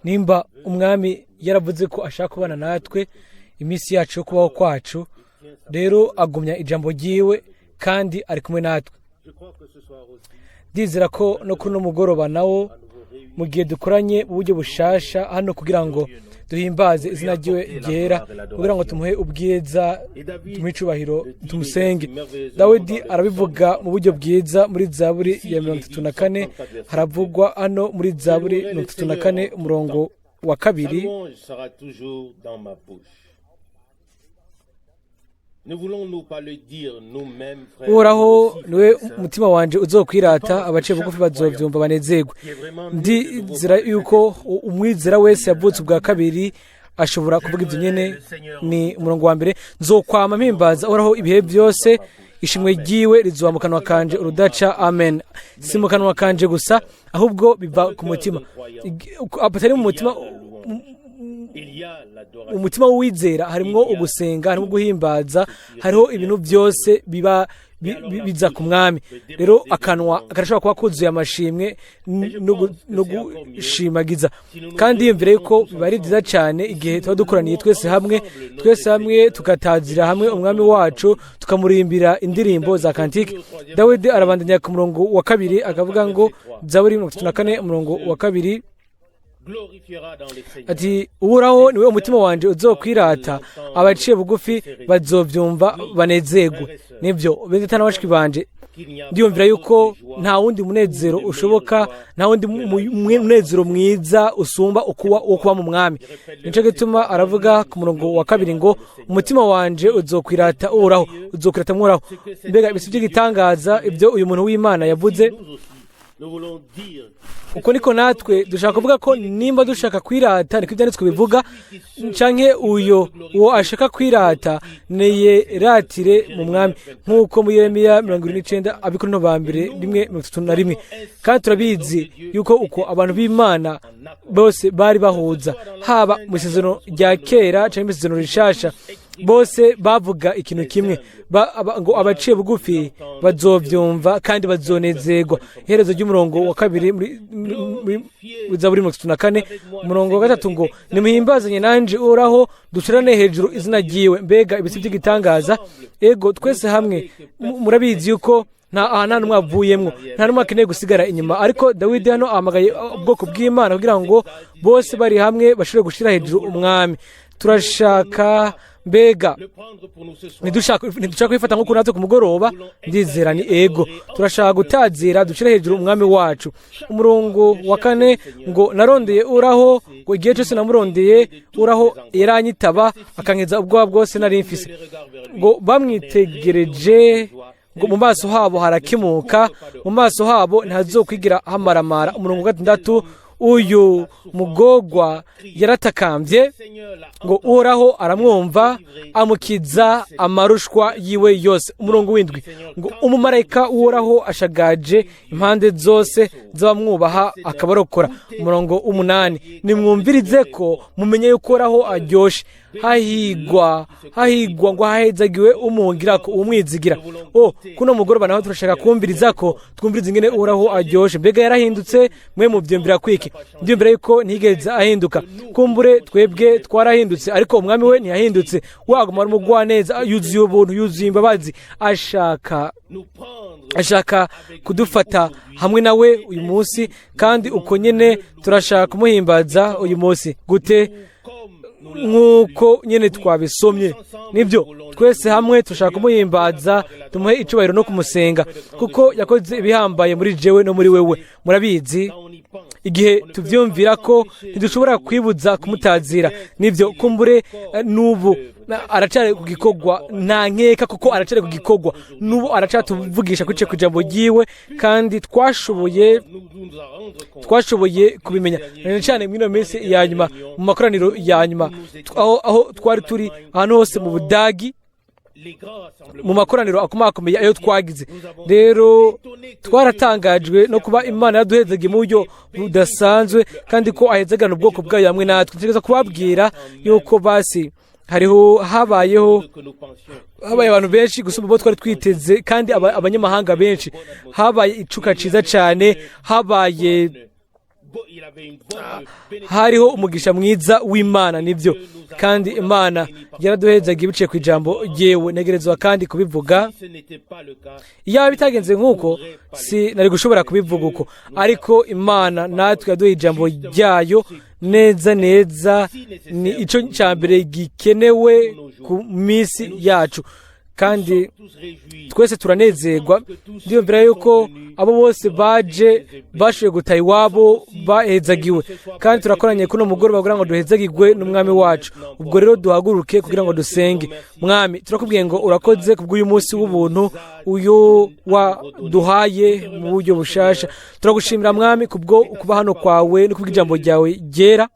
Nimba umwami yaravuze ko ashaka kubana natwe iminsi yacu yo kubaho kwacu, rero agumya ijambo ryiwe kandi ari kumwe natwe. Ndizera ko no kuri uno mugoroba nawo, mu gihe dukoranye uburyo bushasha hano kugira ngo duhimbaze izina ryiwe ryera, kugira ngo tumuhe ubwiza, tumuhe icubahiro, tumusenge. Dawidi arabivuga mu buryo bwiza muri Zaburi ya 34. Haravugwa hano muri Zaburi 34, umurongo wa Sa 2. louange sera toujours dans ma bouche. Ne voulons-nous pas le dire nous-mêmes, frères, Uhoraho nous aussi, niwe frères et sœurs, umutima wanje uzokwirata, abaciye bugufi bazovyumva banezerwe. qui est vraiment né de nouveau Ndizera par le yuko umwizera wese yavutse ubwa kabiri ashobora kuvuga ibyo nyene. Ni umurongo wa 1: "Nzokwama mpimbaza Uhoraho ibihe byose, ishimwe ryiwe rizoba mu kanwa kanje urudaca." Amen. Si mu kanwa kanje gusa, ahubwo biva ku mutima. Atari mu mutima. Il y a l'adoration. Umutima w'uwizera harimwo ugusenga, harimo guhimbaza, hariho ibintu byose biba biza ku mwami. Rero akanwa karashobora kuba kuzuye amashimwe no gushimagiza. Kandi yiyumvira yuko biba ari byiza cyane igihe tuba dukoraniye twese hamwe, twese hamwe tugatazira hamwe umwami wacu, tukamurimbira indirimbo za kantike. Dawidi arabandanya ku murongo wa 2, akavuga ngo, Zaburi 34, umurongo wa 2, Glorifiera dans le Seigneur. ati: "Uhoraho niwe umutima wanje uzokwirata, abaciye bugufi bazovyumva banezerwe." Nibyo, bene na bashiki banje, Qu'il n'y a ndiyumvira yuko nta wundi munezero ushoboka, nta wundi munezero mwiza usumba ukuba wo kuba mu mwami. Nico gituma aravuga ku murongo wa 2 ngo: "Umutima wanje uzokwirata Uhoraho, uzokwirata mworaho." Mbega ibisi by'igitangaza ibyo uyu muntu w'Imana yavuze! Nous aussi, nous voulons dire Uko niko natwe dushaka kuvuga ko nimba dushaka kwirata, niko Ibyanditswe bivuga, canke uyo uwo ashaka kwirata niyeratire mu mwami, nk'uko muri Yeremiya 79, Abikorinto ba mbere 1:31. Kandi turabizi yuko uko abantu b'Imana bose bari bahuza, haba mu Isezerano rya Kera canke mu Isezerano Rishasha, bose bavuga ikintu kimwe, ngo abaciye bugufi bazovyumva kandi bazonezerwa. Iherezo ry'umurongo wa 2 muri Zaburi 34, umurongo wa 3 ngo: "Nimuhimbazanye nanje Uhoraho, dushirane hejuru izina ryiwe." Mbega ibisi by'igitangaza! Ego, twese hamwe. Murabizi yuko nta aha nta n'umwe avuyemwo, nta n'umwe akeneye gusigara inyuma. Ariko Dawidi hano ahamagaye ubwoko bw'Imana kugira ngo bose bari hamwe bashobore gushira hejuru umwami. Turashaka, mbega le prendre pour nous ce soir. ntidushaka kwifata nk'uko natwe ku mugoroba? Ndizera ni ego. Turashaka gutazira, dushire hejuru umwami wacu. Umurongo wa 4 ngo: "Narondeye Uraho, ngo igihe cyose namurondeye, Uraho yaranyitaba, akankiza ubwoba bwose nari mfise." Ngo bamwitegereje, ngo mu maso habo harakimuka, mu maso habo ntihazokwigira hamaramara. Umurongo wa 6: "Uyu mugogwa yaratakambye, ngo Uhoraho aramwumva, amukiza amarushwa yiwe yose." Umurongo w'7 ngo: "Umumarayika w'Uhoraho ashagaje impande zose z'abamwubaha, akabarokora." Umurongo w'8: "Nimwumvirize ko mumenye yuko Uhoraho aryoshe, hahigwa, hahigwa, ngo hahezagiwe umuhungirako, umwizigira." O, kuno mugoroba naho turashaka kumviriza ko twumviriza ingene Uhoraho aryoshe. Mbega yarahindutse? Mwe muvyumvira kwiki? Ndiyumvira yuko ntiyigeze ahinduka. Kumbure twebwe twarahindutse, ariko umwami we ntiyahindutse. Waguma ari umugwaneza, yuzuye ubuntu, yuzuye imbabazi. Ashaka kudufata hamwe nawe uyu munsi, kandi uko nyene turashaka kumuhimbaza uyu munsi. Gute? Nk'uko nyine twabisomye. Nibyo, twese hamwe turashaka kumuhimbaza, tumuhe icubahiro no kumusenga, kuko yakoze ibihambaye muri jewe no muri wewe. Murabizi, igihe tuvyumvira ko ntidushobora kwibuza kumutazira. Nibyo, kumbure n'ubu aracari ku gikorwa, nta nkeka, kuko aracari ku gikorwa n'ubu, aracatuvugisha kwice ku ijambo ryiwe. Kandi twashoboye kubimenya cyane cyane muri ino minsi ya nyuma, mu makoraniro ya nyuma, aho twari turi ahantu hose mu Budagi, mu makoraniro akomakomeye ayo twagize. Rero twaratangajwe no kuba Imana yaduhezaga mu buryo budasanzwe, kandi ko ahezagana ubwoko bwayo hamwe natwe. Ntekereza kubabwira yuko basi hariho habayeho habaye abantu benshi gusumba abo twari twiteze, kandi abanyamahanga benshi. Habaye icuka ciza cyane, habaye Hariho umugisha mwiza w'Imana, nibyo, kandi Imana yaraduhezaga biciye ku ijambo ryewe. Ntegerezwa kandi kubivuga. Iyaba bitagenze nk'uko, si nari gushobora kubivuga uko, ariko Imana natwe yaduha ijambo ryayo neza neza. Ni icyo cya mbere gikenewe ku minsi yacu, kandi twese turanezerwa. Ndiyumvira yuko abo bose baje bashoboye gutaha iwabo bahezagiwe, kandi turakoranye kuno mugoroba kugira ngo duhezagirwe n'Umwami wacu. Ubwo rero duhaguruke kugira ngo dusenge. Mwami, turakubwiye ngo urakoze kubw'uyu munsi w'ubuntu uyu waduhaye mu buryo bushasha. Turagushimira, Mwami, kubwo kuba hano kwawe no kubw'ijambo ryawe ryera,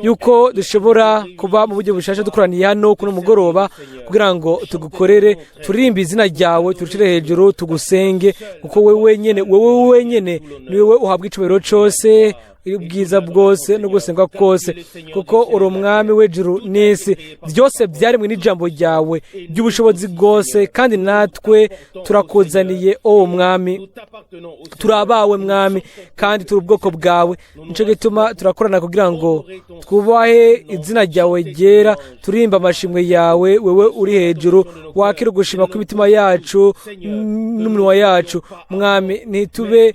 yuko dushobora kuba mu buryo bushasha dukoraniye hano kuno mugoroba kugira ngo tugukorere, turirimbe izina ryawe, turushire hejuru, tugusenge, kuko wewe wenyene, wewe wenyene ni wewe uhabwa icubahiro cose, ubwiza bwose no gusenga kose, kuko uri Umwami w'ijuru n'isi. Byose byaremwe n'ijambo ryawe ry'ubushobozi bwose, kandi natwe turakuzaniye, o Mwami. Turi abawe, Mwami, kandi turi ubwoko bwawe. Nicyo gituma turakorana kugira ngo twubahe izina ryawe ryera, turirimba amashimwe yawe, wewe uri hejuru. Wakira ugushima kw'imitima yacu n'umunwa yacu. Mwami, ntitube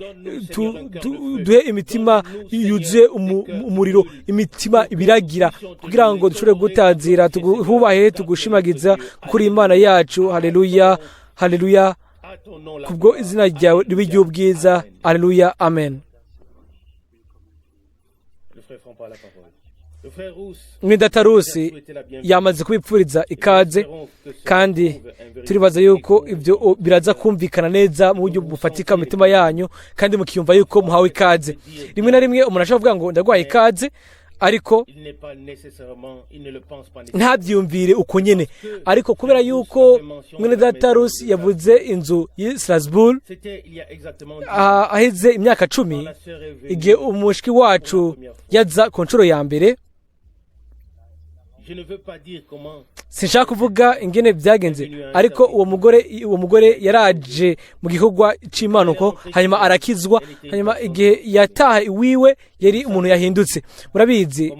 duhe imitima yuzuye umuriro, imitima ibiragira, kugira ngo dushobore gutazira, tuguhubahe, tugushimagiza kuri Imana yacu. Haleluya, haleluya! Kubwo izina ryawe ribe iry'ubwiza. Haleluya, amen. Mwidatarusi yamaze kubipfuriza ikaze, kandi turibaza yuko ibyo biraza kumvikana neza mu buryo bufatika mu mitima yanyu, kandi mukiyumva yuko muhawe ikaze. Rimwe na rimwe umuntu ashobora kuvuga ngo ndaguhaye ikaze, ariko ntabyiyumvire uko nyene. Ariko kubera yuko mwene datarusi yavuze inzu y'i Strasbourg aheze imyaka 10, igihe umushiki wacu yaza ku nshuro ya mbere, sinshaka kuvuga ingene byagenze, ariko uwo mugore yaraje mu gikorwa cy'impanuko, hanyuma arakizwa. Hanyuma igihe yataha iwiwe yari umuntu yahindutse. Murabizi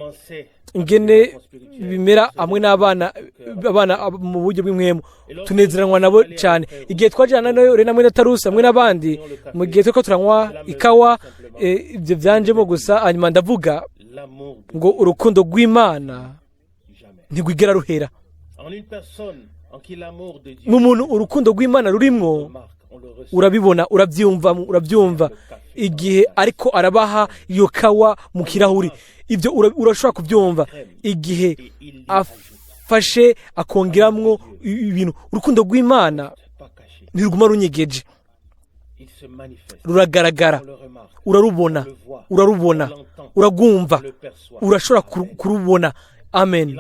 ingene bimera hamwe n'abana, abana mu buryo bw'imwemu tunezeranwa nabo cyane. Igihe twajyana nayo rero namwe na Tarusi hamwe n'abandi, mu gihe turiko turanywa ikawa, ibyo byanjemo gusa, hanyuma ndavuga ngo urukundo rw'Imana ntirwigera ruhera. Mu muntu urukundo rw'Imana rurimwo, urabibona, urabyumva, urabyumva igihe ariko arabaha iyo kawa mu kirahuri. Ibyo urashobora kubyumva igihe afashe akongeramwo ibintu. Urukundo rw'Imana ntiruguma runyegeje, ruragaragara, urarubona, urarubona, uragumva, urashobora kurubona. Amen.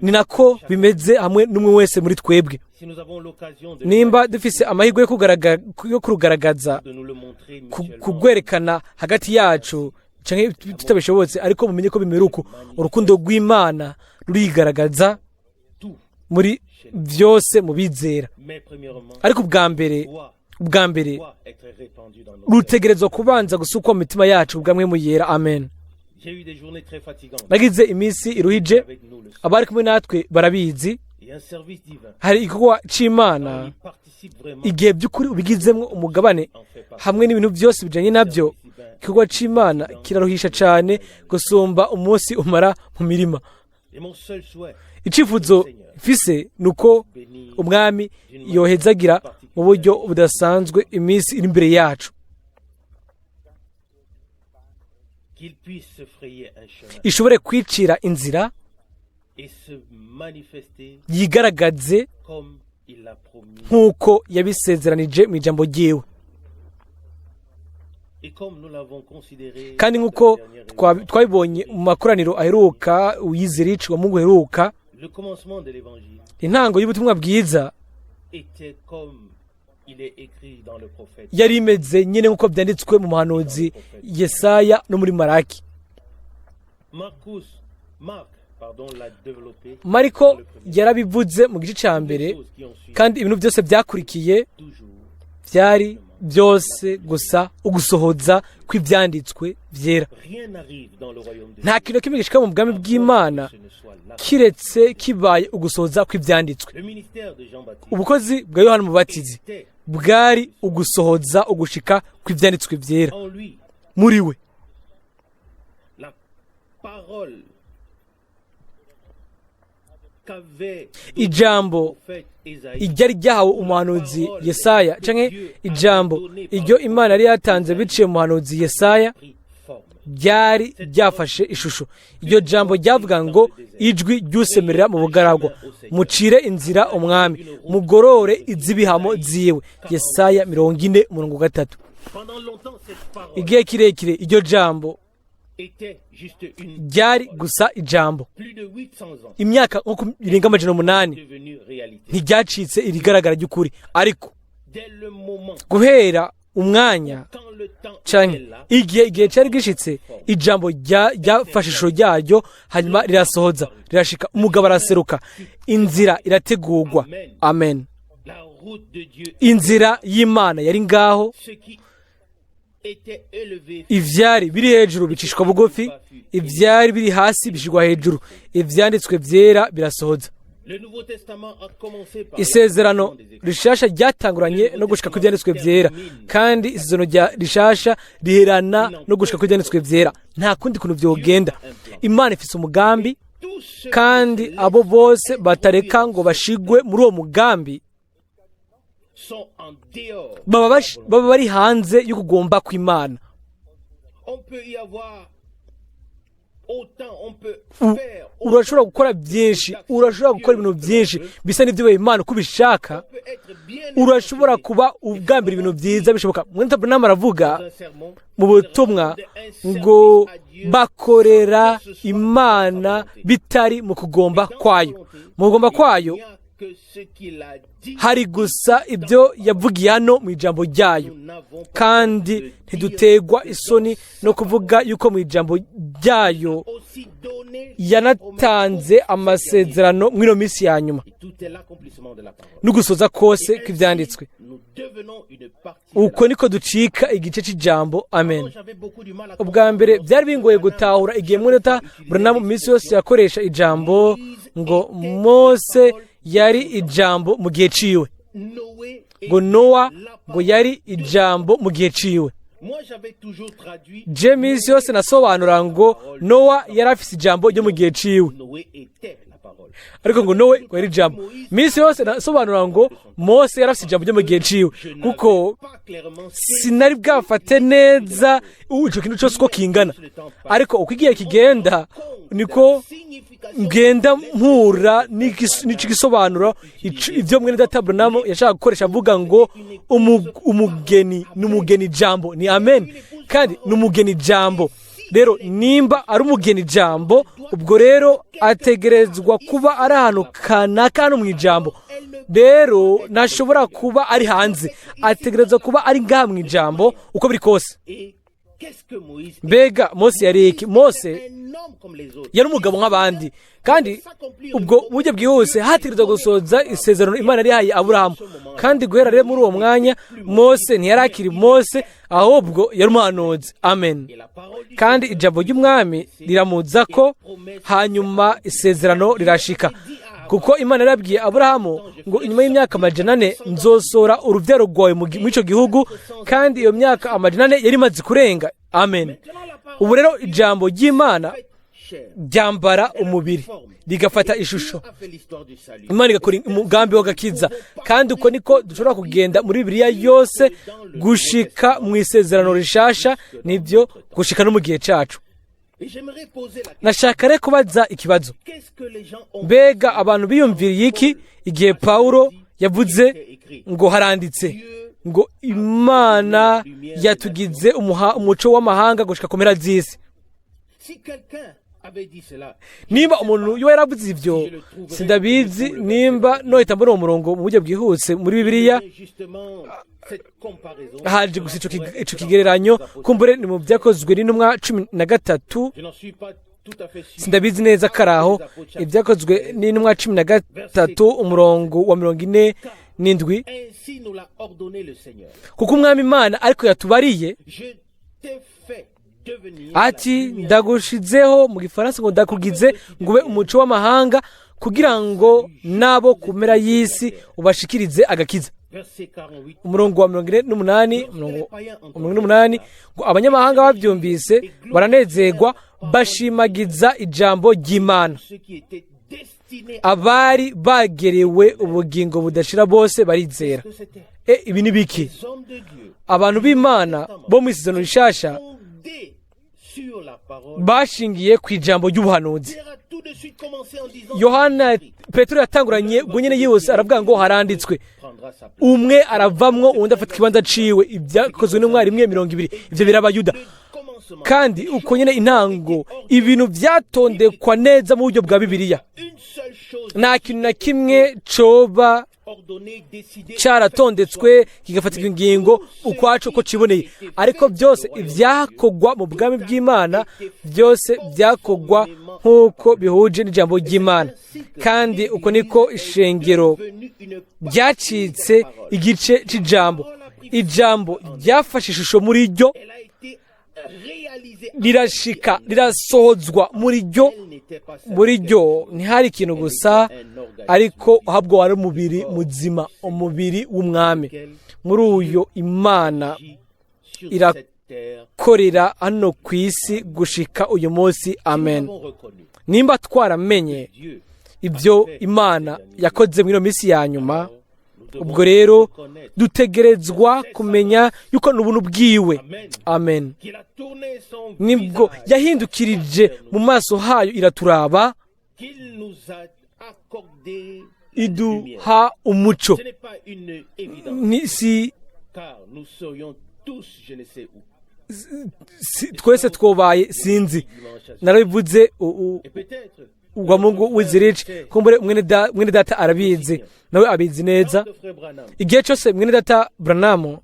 Ni nako bimeze hamwe n'umwe wese muri twebwe. Nimba dufise amahirwe yo kurugaragaza, kugwerekana hagati yacu, canke tutabishobotse, ariko mumenye ko bimera uko. Urukundo rw'Imana rurigaragaza muri byose mu bizera, ariko ubwa mbere, ubwa mbere rutegerezwa kubanza gusukwa mu mitima yacu bwamwe mu yera. Amen. Nagize iminsi iruhije, abari kumwe natwe barabizi. Hari igikorwa c'Imana, igihe by'ukuri ubigizemwo umugabane hamwe n'ibintu byose bijanye nabyo, igikorwa c'Imana kiraruhisha cane gusumba umunsi umara mu mirima. Icifuzo mfise nuko Umwami yohezagira mu buryo budasanzwe iminsi iri imbere yacu, ishobore kwicira inzira, yigaragaze nk'uko yabisezeranije mu ijambo ryiwe. Kandi nk'uko twabibonye mu makoraniro aheruka, uyizirici wa Mungu aheruka, intango y'ubutumwa bwiza yari imeze nyine nk'uko byanditswe mu muhanuzi Yesaya no muri Maraki. Mariko yarabivuze mu gice cya mbere, kandi ibintu byose byakurikiye byari Byose gusa ugusohoza kw'ibyanditswe byera. Rien n'arrive dans le royaume de Dieu Nta kintu na kimwe gishika mu bwami bw'Imana ce ne soit là. kiretse kibaye ugusohoza kw'ibyanditswe. Le ministère de Jean-Baptiste Ubukozi bwa Yohana Umubatizi était bwari ugusohoza ugushika kw'ibyanditswe byera. en lui Muri we la parole qu'avait ijambo prophète Ésaïe. Iryari ryahawe umuhanuzi Yesaya, canke ijambo iryo Imana yari yatanze biciye mu muhanuzi Yesaya, prit forme. ryari ryafashe ishusho. Iryo jambo ryavuga ngo: "Ijwi ry'usemerera mu bugaragwa, mucire inzira Umwami, mugorore iz'ibihamo ziwe." Yesaya 40:3. Pendant longtemps, cette parole Igihe kirekire iryo jambo était juste une ryari gusa ijambo. Plus de 800 ans Imyaka nko irenga 800 devenu réalité. ntiryacitse irigaragara ry'ukuri, ariko Dès le moment guhera umwanya quand le temps canke était là, igihe cyari gishitse, ijambo ryafashe ishusho ryaryo, hanyuma rirasohoza, rirashika, umugabo araseruka, inzira irategurwa. Amen. La route de Dieu, Inzira y'Imana yari ngaho. ce qui était élevé Ivyari biri hejuru bicishwa bugufi, ivyari biri hasi bishirwa hejuru. Ivyanditswe vyera birasohoza. Le Nouveau Testament a commencé par Isezerano des Écritures. rishasha ryatanguranye no gushika kw'ivyanditswe vyera, kandi isezerano rya rishasha riherana no gushika kw'ivyanditswe vyera. Nta kundi kuntu vyogenda. Imana ifise umugambi, Tous ceux kandi abo bose batareka ngo bashigwe muri uwo mugambi sont en dehors. baba bari hanze y'ukugomba kw'Imana. On peut y avoir autant, on peut faire, on Urashobora gukora byinshi, urashobora gukora ibintu byinshi bisa n'ibyo Imana uko ubishaka, peut être bien urashobora kuba ugambira ibintu byiza bishoboka. Mwene Branham aravuga dans un sermon mu butumwa ngo bakorera Imana bitari mu kugomba kwayo. Mu kugomba kwayo il n'y a que ce qu'il a dit. hari gusa ibyo yavugiye hano mu ijambo ryayo. Nous n'avons pas Kandi ntidutegwa isoni no kuvuga yuko mu ijambo ryayo aussi donné yanatanze amasezerano muri ino minsi ya nyuma. Et tout est l'accomplissement de la parole. N'ugusoza kose kw'ibyanditswe. Nous devenons une partie. Uko niko ducika igice cy'ijambo. Amen. J'avais beaucoup du mal à Ubwa mbere byari bingoye gutahura igihe Mwenedata Branham mu minsi yose yakoresha ijambo ngo Mose yari ijambo mu gihe ciwe, Noé ngo Nowa ngo yari ijambo mu gihe ciwe. Moi, j'avais toujours traduit Je minsi yose nasobanura ngo Nowa yari afise ijambo ryo mu gihe ciwe, Noé était la parole. ariko ngo Nowe ngo yari ijambo. Minsi yose nasobanura ngo Mose yari afise ijambo ryo mu gihe ciwe, kuko Pas clairement sinari bwafate neza ico kintu cyose uko kingana. Ariko uko igihe kigenda niko ngenda mpura n'ico gisobanuro, ivyo mwene data Branham yashaka gukoresha avuga ngo umugeni ni umugeni jambo ni amen, kandi ni umugeni jambo. Rero nimba ari umugeni jambo, ubwo rero ategerezwa kuba ari ahantu kanaka hano mu ijambo. Rero ntashobora kuba ari hanze, ategerezwa kuba ari ngaha mu ijambo uko biri kose. Et qu'est-ce que Moïse Mbega Mose yari iki? Mose Un homme comme les autres. yari umugabo nk'abandi, kandi ubwo buryo bwihuse hategerezwa gusohoza isezerano Imana yari yahaye Aburahamu. Kandi guhera rero muri uwo mwanya, Mose ntiyari akiri Mose, ahubwo yari umuhanuzi. Amen. Et la parole du Kandi ijambo ry'Umwami riramuza ko, hanyuma isezerano rirashika, kuko Imana yarabwiye Aburahamu ngo: "Inyuma y'imyaka 400 nzosora urubyaro rwawe muri icyo gihugu." Kandi iyo myaka 400 yari imaze kurenga. Amen. Ubu rero ijambo ry'Imana chair ryambara umubiri, rigafata ishusho, a fait l'histoire du salut. Imana igakora umugambi w'agakiza. Kandi uko niko dushobora kugenda muri Bibiliya yose gushika mu Isezerano Rishasha, nibyo, gushika no mu gihe cacu. Et j'aimerais poser la question. Nashaka rero kubaza ikibazo. Qu'est-ce que les gens ont Mbega abantu biyumviriye iki igihe Pawulo yavuze ngo haranditse ngo Imana yatugize umuco w'amahanga gushika ku mpera z'isi? Si quelqu'un avait dit cela, Nimba umuntu yoba yaravuze ivyo, sindabizi nimba nohita mbona uwo murongo mu buryo bwihuse muri Bibiliya. Justement, cette comparaison, Haje gusa ico kigereranyo, kumbure ni mu Byakozwe n'Intumwa 13. je n'en suis pas tout à fait sûr. Sindabizi neza karaho. Ibyakozwe n'Intumwa 13, umurongo wa mirongo ine n'indwi Ainsi nous l'a ordonné le Seigneur. Kuko umwami Imana ariko yatubariye Je t'ai fait devenir la ati lumière ndagushizeho, mu gifaransa ngo ndakugize ngo ube umuco w'amahanga, kugira ngo n'abo ku mpera y'isi ubashikirize agakiza. Verset 48. Umurongo wa 48, umurongo 48 ngo abanyamahanga babyumvise baranezerwa, bashimagiza ijambo ry'Imana. Ceux qui étaient destinés Abari bagerewe ubugingo budashira bose barizera. que c'était E, ibi ni biki? les hommes de Dieu Abantu b'Imana bo mu Isezerano Rishasha fondés sur la parole. bashingiye ku ijambo ry'ubuhanuzi. Pierre a tout de suite commencé en disant Yohana, Petero yatanguranye ubwo nyine yihuse aravuga ngo haranditswe prendra sa place. Umwe aravamwo, uwundi afata ikibanza ciwe, Ibyakozwe n'Intumwa 1:20. Ivyo birabayuda. Le commencement, Kandi uko nyine intango ibintu byatondekwa neza mu buryo bwa Bibiliya. une seule chose Nta kintu na kimwe coba ordonnée, décidée, caratondetswe kigafatirwa ingingo ukwaco uko ciboneye, ariko byose ivyakogwa mu bwami bw'Imana byose byakogwa nk'uko bihuje n'ijambo ry'Imana. Kandi uko niko ishengero devenue une ryacitse igice c'ijambo. Ijambo ryafashe ishusho muri ryo, Elle a été réalisée. rirashika, rirasohozwa muri ryo. Elle n'était pas celle Muri ryo ntihari ikintu gusa, ariko ahubwo wari umubiri muzima, umubiri w'umwami. Muri uyo Imana qui, sur cette terre, irakorera hano ku isi gushika uyu munsi. Amen. avons reconnu Nimba twaramenye Dieu. ibyo Imana yakoze muri iyo minsi ya nyuma, Nous devons ubwo rero reconnaître dutegerezwa kumenya yuko ni ubuntu bwiwe. Amen. qu'il a tourné son Nibwo visage, yahindukirije mu maso hayo iraturaba, qu'il nous a accordé la lumière. iduha umuco. Ce n'est pas une évidence, Ni si, car nous serions tous je ne sais où. si twese twobaye sinzi. Narabivuze Et peut-être, ubwa Mungu w'Izirici kumbure mwene data arabizi, nawe abizi neza. le frère Branham Igihe cyose mwene data Branamu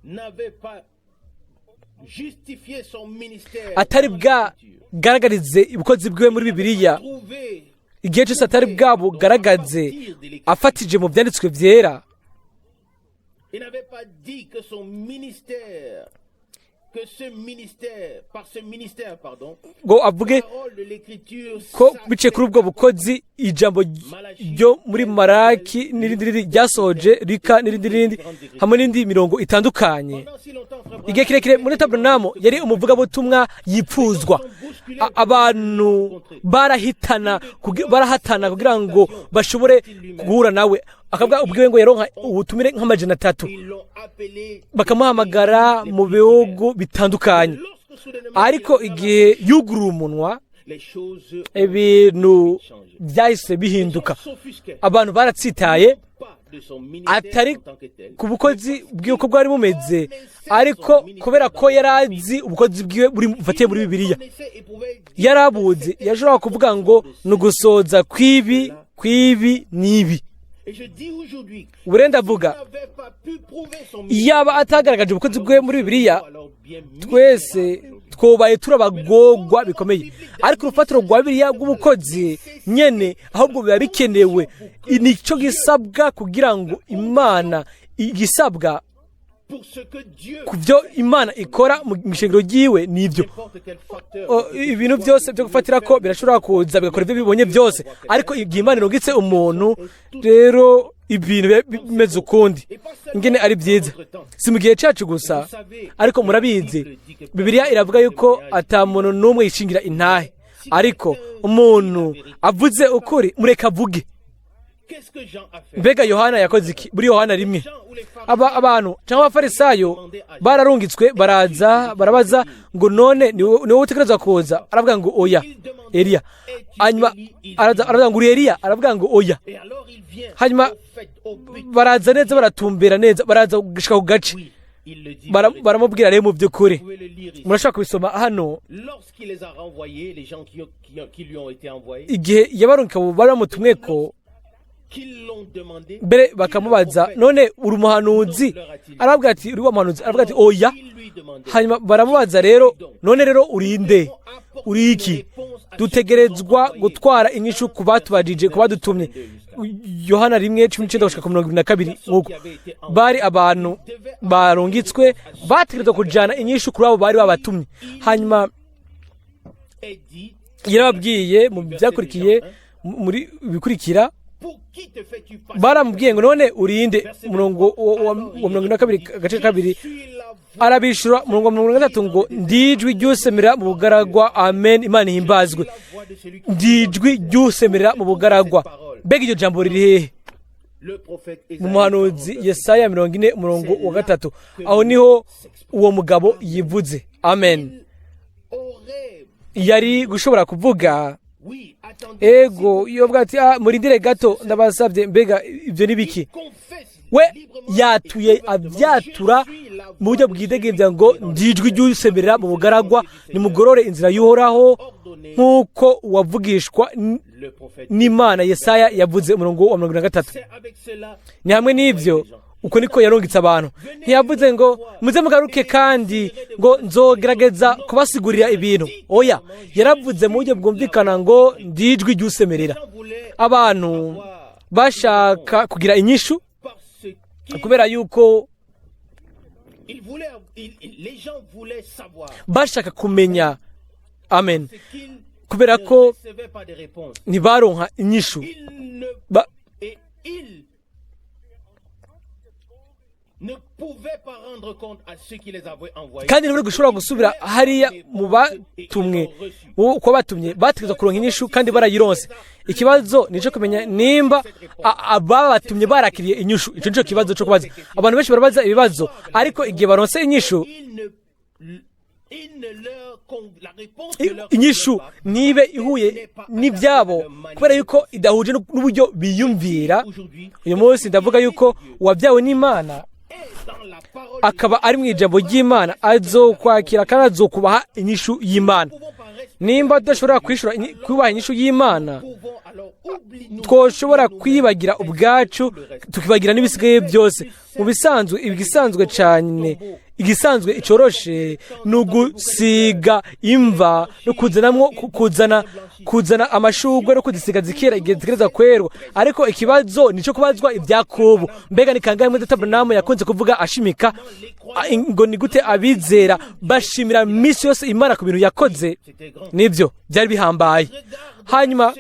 n'avait pas justifié son ministère atari dans l'Écriture, bwagaragarize ubukozi bwiwe muri Bibiliya, trouvé igihe cyose atari bwabugaragaze afatije mu byanditswe byera, Il n'avait pas dit que son ministère, que ce ministère, par ce ministère, pardon, ngo avuge parole de l'Écriture, ko biciye kuri ubwo bukozi ijambo ryo muri Maraki n'irindi rindi ryasohoje, Rika n'irindi rindi, hamwe n'indi mirongo itandukanye. Pendant si longtemps, frère Igihe kirekire muri Tabernamu yari umuvugabutumwa yipfuzwa. Abantu barahitana barahatana kugira ngo bashobore guhura nawe. Akavuga ubwiwe ngo yaronka ubutumire nk'300. Ils l'ont appelé. Bakamuhamagara mu bihugu bitandukanye. Lorsque soudainement, Ariko igihe yuguruye umunwa, les choses ibintu byahise bihinduka. s'offusquaient Abantu baratsitaye, pas de son ministère atari en tant que tel. ku bukozi bwiwe uko bwari bumeze, ariko kubera ko yari azi ubukozi bwiwe buri bufatiye muri Bibiliya. Connaissait et pouvait dire Yarabuzi, yashobora kuvuga ngo ni ugusoza kw'ibi, kw'ibi n'ibi. Et je dis aujourd'hui, Ubu rero ndavuga, n'avait pas pu prouver son iyaba atagaragaje ubukozi bwiwe muri Bibiliya, alors bien twese twobaye turabagogwa bikomeye. Ariko urufatiro rwa Bibiliya rw'ubukozi nyene ahubwo biba bikenewe, nicyo gisabwa kugira ngo Imana, igisabwa pour ce que Dieu, ku byo Imana ikora mu ishengero ryiwe nibyo. n'importe quel facteur, Ibintu byose byo gufatira ko birashobora kuza bigakora ibyo bibonye byose, ariko igihe Imana irungitse umuntu rero ibintu biba bimeze ukundi. Ingene ari byiza! Si mu gihe cyacu gusa, ariko murabizi, Bibiliya iravuga yuko ata muntu n'umwe yishingira intahe, ariko umuntu avuze ukuri mureka avuge. Qu'est-ce que Jean a fait? Mbega Yohana yakoze iki muri Yohana 1? Jean ou les pharisiens Aba abantu cyangwa abafarisayo bararungitswe, baraza barabaza ngo none ni wowe utegerezwa kuza? Aravuga ngo oya, Eliya. Hanyuma araza aravuga ngo uri Eliya? Aravuga ngo oya. Et alors il vient Hanyuma au fait, au but. baraza neza, baratumbera neza, baraza gushika ku gace. Oui, il le dit. Baramubwira rero mu by'ukuri. Vous pouvez le lire ici. Murashobora kubisoma hano. Lorsqu'il les a renvoyés, les gens qui lui ont été envoyés, Igihe yabarungika abo bari bamutumwe ko, Qu'ils l'ont demandé, Mbere bakamubaza: "None uri umuhanuzi?" Aravuga ati: "Uri wa muhanuzi?" Aravuga ati: "Oya." ils lui demandaient. Hanyuma baramubaza rero: "None rero urinde? Uri iki?" Dutegerezwa gutwara inyishu ku batubajije, ku badutumye. Yohana 1:19 gushika ku 22. Nk'uko bari abantu barungitswe, bategerezwa kujana inyishu kuri abo bari babatumye. Hanyuma Et dit, yarababwiye mu byakurikiye, muri bikurikira, Pour qui te fais-tu passer? baramubwiye ngo: "None urinde?" Umurongo wa 42, agace ka kabiri. Arabishura, umurongo wa 33 ngo: "Ndijwi ry'usemerera mu bugaragwa." Amen, Imana ihimbazwe. La voix de celui qui Ndijwi ry'usemerera mu bugaragwa. Mbega iryo jambo riri hehe? Le prophète Mu Ésaïe muhanuzi 49. Yesaya 40, umurongo wa 3. Aho niho uwo mugabo yivuze. Amen. Aurait Yari gushobora kuvuga: oui, attendez, "Ego." Iyo bwa ati: "Ah, murindire gato, ndabasabye, mbega ibyo ni biki?" Confesse We librement yatuye et ouvertement, abyatura Je suis la mu buryo voix de bwidegembya ngo: "Ndijwi ry'usemerera mu bugaragwa, nimugorore inzira y'Uhoraho, nk'uko uwavugishwa le prophète. n'Imana Yesaya yavuze." Umurongo wa 43. C'est avec cela Ni hamwe n'ibyo, uko niko yarungitse abantu. Ntiyavuze ngo: "Muze mugaruke kandi ngo nzogerageza kubasigurira ibintu." Oya, yaravuze mu buryo bwumvikana ngo: "Ndijwi ry'usemerera." Voulait Abantu bashaka kugira inyishu parce qu'il kubera yuko il voulait, les gens voulaient savoir bashaka kumenya. Amen. ce qu'ils Kubera ne ko recevaient pas de réponse. ntibaronka inyishu. Ils ne et ils ne pouvaient pas rendre compte à ceux qui les avaient envoyés. Kandi ntibari gushobora gusubira hariya mu batumwe uko batumye. Bategerezwa kuronka inyishu kandi barayironse. Ikibazo ni ico kumenya nimba ababatumye barakiriye inyishu. Ico nico kibazo co kubaza. Abantu benshi barabaza ibibazo, ariko igihe baronse inyishu, Ils ne, ils ne leur, con- la réponse ne leur inyishu convient pas. ntibe ihuye n'ibyabo kubera yuko idahuje n'uburyo biyumvira. Aujourd'hui, Uyu munsi ndavuga yuko uwabyawe n'Imana est dans la parole. akaba ari mu ijambo ry'Imana azokwakira kandi azokubaha inyishu y'Imana. Pouvons par respect, Nimba tudashobora kwishura kubaha inyishu y'Imana, pouvons alors oublier nous twoshobora kwibagira ubwacu, tukibagira n'ibisigaye byose. Mu bisanzwe, igisanzwe cyane, igisanzwe icoroshe ni ugusiga imva no kuzanamwo kuzana amashurwe no kuzisiga zikera igihe zitegereza kwerwa. Ariko ikibazo nico kubazwa ibyakubu. Mbega ni kangahe mwene Branham yakunze kuvuga ashimika ngo ni gute abizera bashimira misi yose Imana ku bintu yakoze? Nibyo byari bihambaye. Hanyuma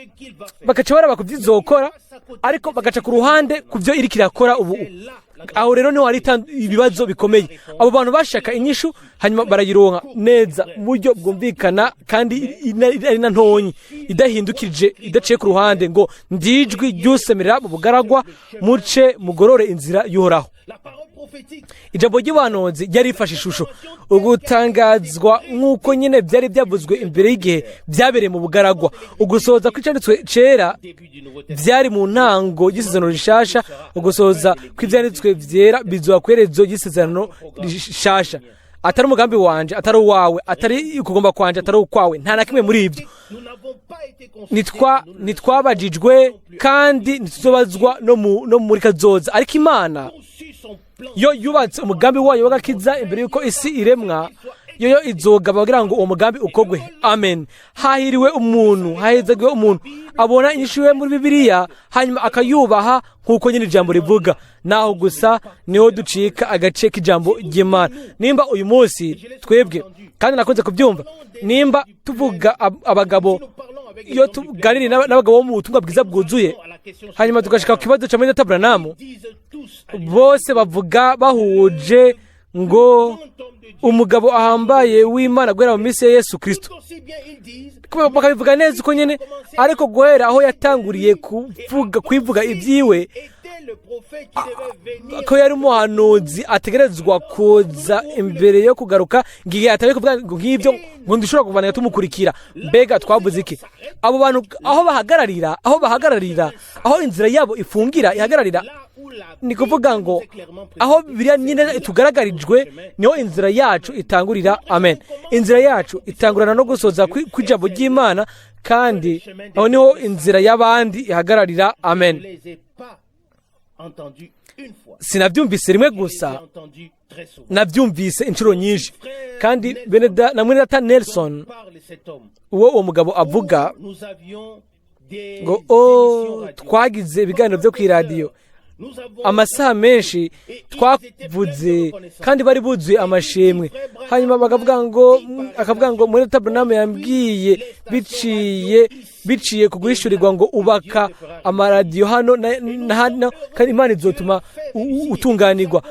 bagaca baraba ku byo izokora, ariko bagaca ku ruhande ku byo iriko irakora ubu. Aho rero niho hari ibibazo bikomeye. Abo bantu bashaka inyishu, hanyuma barayironka neza mu buryo bwumvikana kandi ari na ntonyi, idahindukije, idaciye ku ruhande, ngo: "Ndijwi ry'usemerera mu bugaragwa, muce mugorore inzira y'Uhoraho." La parole prophétique Ijambo ry'ubuhanuzi ryari rifashe ishusho ugutangazwa nk'uko nyine byari byavuzwe imbere y'igihe byabereye mu bugaragwa. Ugusohoza kw'icyanditswe cera début du Nouveau Testament. byari mu ntango y'isezerano rishasha. Ugusohoza kw'ibyanditswe byera bizoba ku iherezo ry'isezerano rishasha. Atari umugambi wanje, atari uwawe, atari ukugomba kwanje, atari ukwawe, nta na kimwe muri ibyo. Nous n'avons pas été consultés. Ntitwabajijwe kandi ntituzobazwa no muri kazoza. Ariko Imana Conçu son plan. yo yubatse umugambi wayo w'agakiza imbere y'uko isi iremwa, yo izogaba kugira ngo uwo mugambi ukogwe. Amen. Hahiriwe umuntu, hahezagiwe umuntu abona inyishu ye muri Bibiliya, hanyuma akayubaha nk'uko nyine ijambo rivuga. Naho gusa niho ducika agace k'ijambo ry'Imana. Nimba uyu munsi twebwe, kandi nakunze kubyumva, nimba tuvuga abagabo, iyo tuganiriye n'abagabo bo mu butumwa bwiza bwuzuye, hanyuma tugashika ku kibazo cya mwene Branham, Disent tous bose bavuga bahuje ngo umugabo ahambaye w'Imana guhera mu minsi ya Yesu Kristo. Aussi bien ils disent Bakabivuga neza uko nyene, ariko guhera aho yatanguriye kuvuga, kwivuga ibyiwe. Était ko yari umuhanuzi ategerezwa kuza imbere yo kugaruka, ngiye atabe kuvuga ngo nk'ibyo ngo ndushobora kuvanira tumukurikira. Mbega twavuze iki? Abo bantu aho bahagararira, aho bahagararira, aho inzira yabo ifungira ihagararira, ni kuvuga ngo aho Bibiliya nyine tugaragarijwe niho inzira yacu itangurira. Amen. Inzira yacu itangurana no gusoza kw'ijambo ry'Imana, kandi aho niho inzira y'abandi ihagararira. Amen. Sinabyumvise rimwe gusa, nabyumvise inshuro nyinshi. Kandi na mwene data Nelson, uwo mugabo avuga ngo o twagize ibiganiro byo ku iradiyo amasaha menshi, twavuze kandi bari buzuye amashimwe. Hanyuma bakavuga ngo, akavuga ngo mwene data Branham yambwiye biciye ku guhishurirwa ngo ubaka amaradiyo hano na hano, kandi Imana izotuma utunganirwa,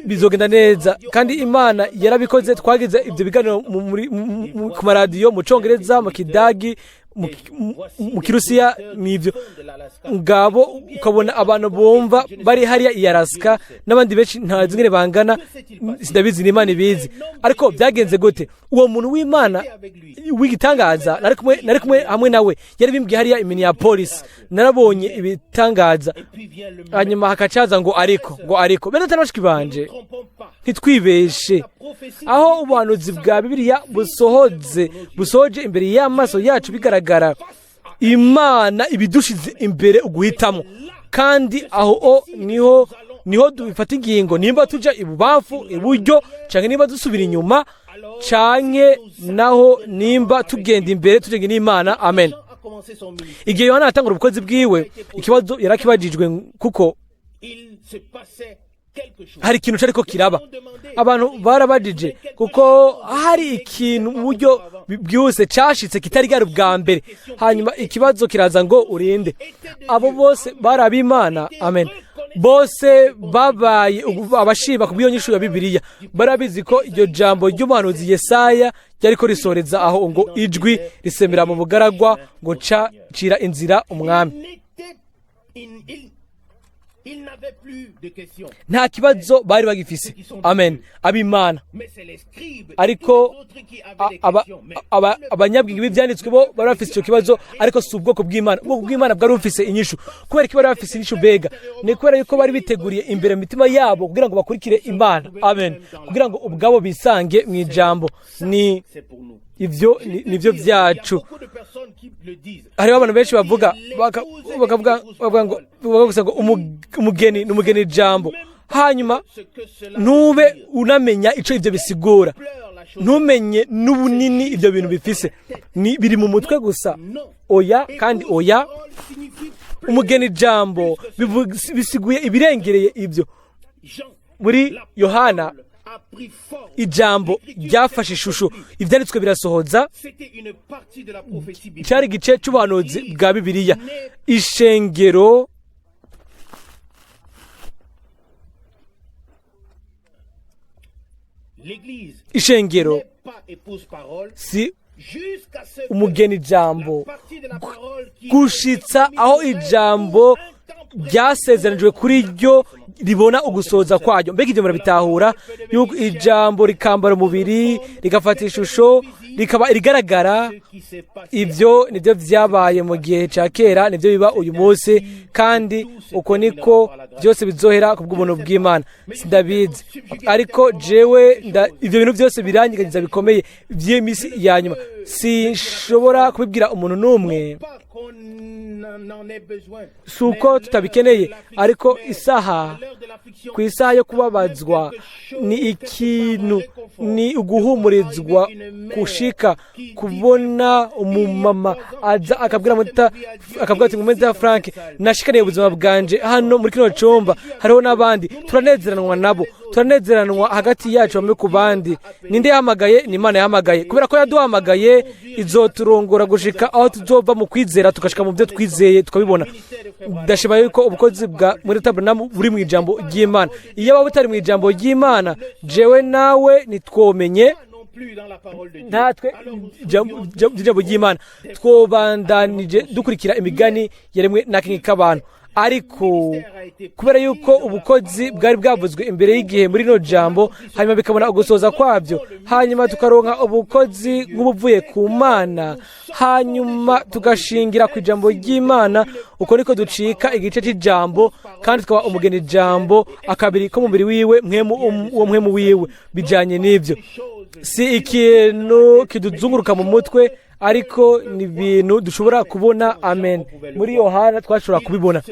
bizogenda neza. Kandi Imana yarabikoze. Twagize ibyo biganiro ku maradiyo mu Congereza, mu Kidagi, mu Kirusiya, n'ibyo ngabo ukabona abantu bumva bari hariya i Alaska n'abandi benshi ntazi ingene bangana, sindabizi, n'Imana ibizi. Ariko byagenze gute? Uwo muntu w'Imana w'igitangaza nari kumwe hamwe nawe, yari bimbwiye hariya i Minneapolis, narabonye ibitangaza. Hanyuma hakacaza ngo ariko, ngo ariko bene data bashiki banje, ntitwibeshe. Aho ubuhanuzi bwa Bibiliya busohoje imbere y'amaso yacu bigaragara, Imana ibidushize imbere uguhitamo, kandi aho o niho dufata ingingo nimba tuja ibubamfu, iburyo, canke nimba dusubira inyuma, canke naho nimba tugenda imbere tugenda n'Imana. Amen. Igihe Yohana yatangura ubukozi bwiwe, ikibazo yarakibajijwe, kuko hari ikintu cariko kiraba. Abantu barabajije kuko hari ikintu mu buryo bwihuse cashitse kitari bwari bwa mbere. Hanyuma ikibazo kiraza ngo urinde. Abo bose bari ab'Imana. Amen. Bose babaye abashima ku bw'iyo nyishu ya Bibiliya. Barabizi ko iryo jambo ry'umuhanuzi Yesaya ryariko risoreza aho ngo ijwi risemera mu bugaragwa ngo ca cira inzira umwami. Nta kibazo bari bagifise. Amen. Ab'Imana. Ariko abanyabwenge b'ivyanditswe bo bari bafise ico kibazo, ariko si ubwoko bw'Imana. Ubwoko bw'Imana bwari bufise inyishu. Kubera iki bari bafise inyishu? Mbega ni kubera yuko bari biteguriye imbere mu mitima yabo kugira ngo bakurikire Imana. Amen. Kugira ngo ubwabo bisange mu ijambo. Ni ivyo nivyo vyacu. Hariho abantu benshi bavuga bakavuga ngo bavuga ngo umugeni ni umugeni ijambo, hanyuma ntube unamenya ico ivyo bisigura, ntumenye n'ubunini ivyo bintu bifise, ni biri mu mutwe gusa. Oya kandi oya. Umugeni ijambo bisiguye ibirengereye ivyo. Muri Yohana ijambo ryafashe ishusho, ivyanditswe birasohoza. Cyari igice c'ubuhanuzi bwa Bibiliya. Ishengero ishengero si umugeni ijambo gushitsa aho ijambo ryasezeranijwe kuri ryo ribona ugusohoza kwaryo. Mbega ibyo murabitahura, yuko ijambo rikambara umubiri, rigafata ishusho, rikaba irigaragara. Ibyo nibyo vyabaye mu gihe ca kera, nibyo biba uyu munsi, kandi uko niko byose bizohera ku bw'ubuntu bw'Imana. Sindabizi, ariko jewe ivyo bintu byose biranyiganyiza bikomeye vy'imisi ya nyuma. Sinshobora kubibwira umuntu n'umwe, si uko tutabikeneye, ariko isaha ku isaha yo kubabazwa ni ikintu, ni uguhumurizwa kushika kubona umumama aza akabwira muta, akabwira ati mwene Frank, nashikaniye ubuzima bwanje hano muri kino cumba, hariho n'abandi turanezeranwa nabo, turanezeranwa hagati yacu bamwe ku bandi. Ninde yahamagaye? Ni Imana yahamagaye. Kubera ko yaduhamagaye, izoturongora gushika aho tuzova mu kwizera tugashika mu byo twizeye tukabibona. Ndashima yuko ubukozi bwa muri Tabernacle buri mu ijambo ry'Imana. Iyo waba utari mu ijambo ry'Imana, jewe nawe nitwomenye natwe ijambo ry'Imana, twobandanije dukurikira imigani yaremwe n'akenke k'abantu. Ariko kubera yuko ubukozi bwari bwavuzwe imbere y'igihe muri rino jambo, hanyuma bikabona ugusoza kwabyo, hanyuma tukaronka ubukozi nk'ubuvuye ku Mana, hanyuma tugashingira ku ijambo ry'Imana, uko niko ducika igice cy'ijambo kandi tukaba umugeni jambo, akabiri ko mubiri wiwe, mwemu uwo mwemu wiwe. Bijanye n'ibyo, si ikintu kiduzunguruka mu mutwe, ariko ni ibintu dushobora kubona. Amen. Muri Yohana twashobora kubibona,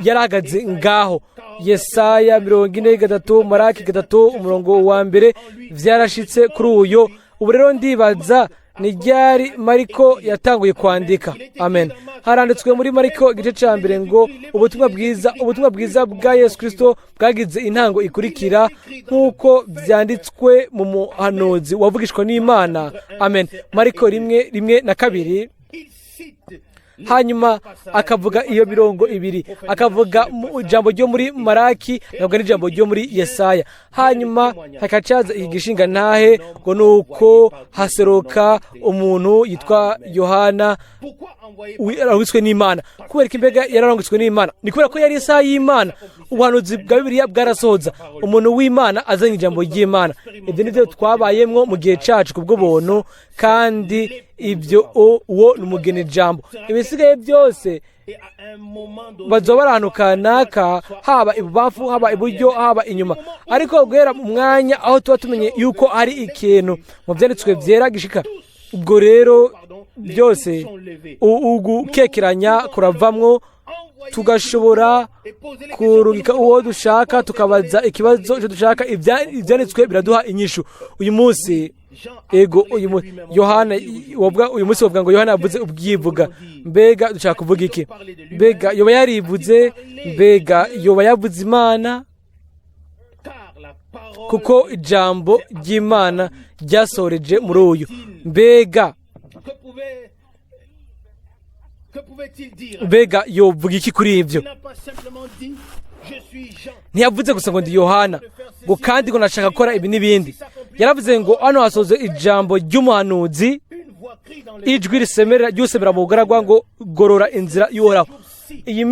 yarahagaze ngaho. Yesaya 43, Maraki 3 umurongo wa mbere, vyarashitse kuri uyo. Ubu rero ndibaza ni ryari Mariko yatanguye kwandika. Amen. Haranditswe muri Mariko igice cya mbere ngo ubutumwa bwiza bwa Yesu Kristo bwagize intango ikurikira, nk'uko byanditswe mu muhanuzi wavugishwa n'Imana. Amen. Mariko 1:1 na 2. Hanyuma akavuga iyo mirongo ibiri, akavuga mu ijambo ryo muri Maraki, akavuga n'ijambo ryo muri Yesaya, hanyuma hakacaza igishinga ntahe ngo nuko haseruka umuntu yitwa Yohana yararungitswe n'Imana. Kubera ko imbega yararungitswe n'Imana, ni kubera ko yari isaha y'Imana. Ubuhanuzi bwa Bibiliya bwarasohoza, umuntu w'Imana azanye ijambo ry'Imana. Ibyo ni byo twabayemwo mu gihe cacu ku bw'ubuntu, kandi ibyo uwo ni umugeni jambo. Ibisigaye byose bazoba bari ahantu kanaka, haba ibubamfu, haba iburyo, haba inyuma, ariko guhera mu mwanya aho tuba tumenye yuko hari ikintu mu byanditswe byera gishika, ubwo rero byose ugukekeranya kuravamwo, tugashobora kurungika uwo dushaka, tukabaza ikibazo icyo dushaka. Ibyanditswe biraduha inyishu uyu munsi. Ego, uyu munsi Yohana wovuga, uyu munsi bavuga ngo Yohana yavuze ubwivuga. Mbega dushaka kuvuga iki? Mbega yoba yarivuze? Mbega yoba yavuze Imana? Kuko ijambo ry'Imana ryasohoreje muri uyu. Mbega yovuga iki kuri ibyo? Ntiyavuze gusa ngo ndi Yohana, ngo kandi ngo nashaka gukora ibi n'ibindi. Yaravuze ngo hano hasoze ijambo ry'umuhanuzi, ijwi risemera ry'usemera mu bugaragwa ngo gorora inzira y'Uhoraho. Iyi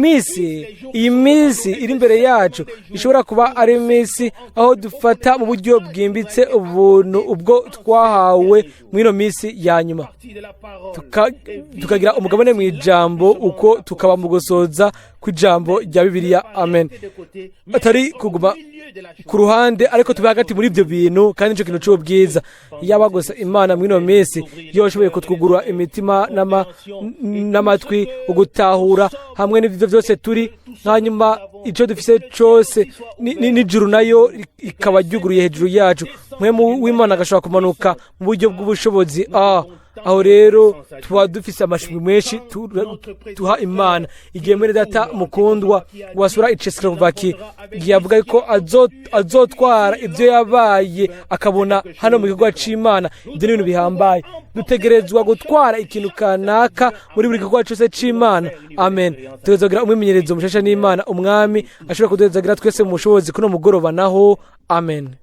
minsi iri imbere yacu ishobora kuba ari iminsi aho dufata mu buryo bwimbitse ubuntu ubwo twahawe muri ino minsi ya nyuma, tukagira umugabane mu ijambo, uko tukaba mu gusoza kw'ijambo rya Bibiliya. Amen. Atari kuguma ku ruhande, ariko tube hagati muri ibyo bintu, kandi nicyo kintu cy'ubwiza. Yaba gusa Imana muri ino minsi yoshoboye kutwugurura imitima n'amatwi, ugutahura hamwe n'ibyo byose turi, hanyuma icyo dufise cyose n'ijuru nayo ikaba ryuguruye hejuru yacu, mwe w'Imana agashobora kumanuka mu buryo bw'ubushobozi. Aho rero tuba dufise amashimwe menshi tuha Imana. Igihe mwene data mukundwa wasura Iceslovaki yavuga ko azotwara ibyo yabaye akabona hano mu gikorwa c'Imana, ibyo ni ibintu bihambaye. Dutegerezwa gutwara ikintu kanaka muri buri gikorwa cyose c'Imana. Amen. Dutegerezwa kugira umwimenyerezo mushasha n'Imana. Umwami ashobora kuduhezagira twese mu bushobozi kuno mugoroba naho. Amen.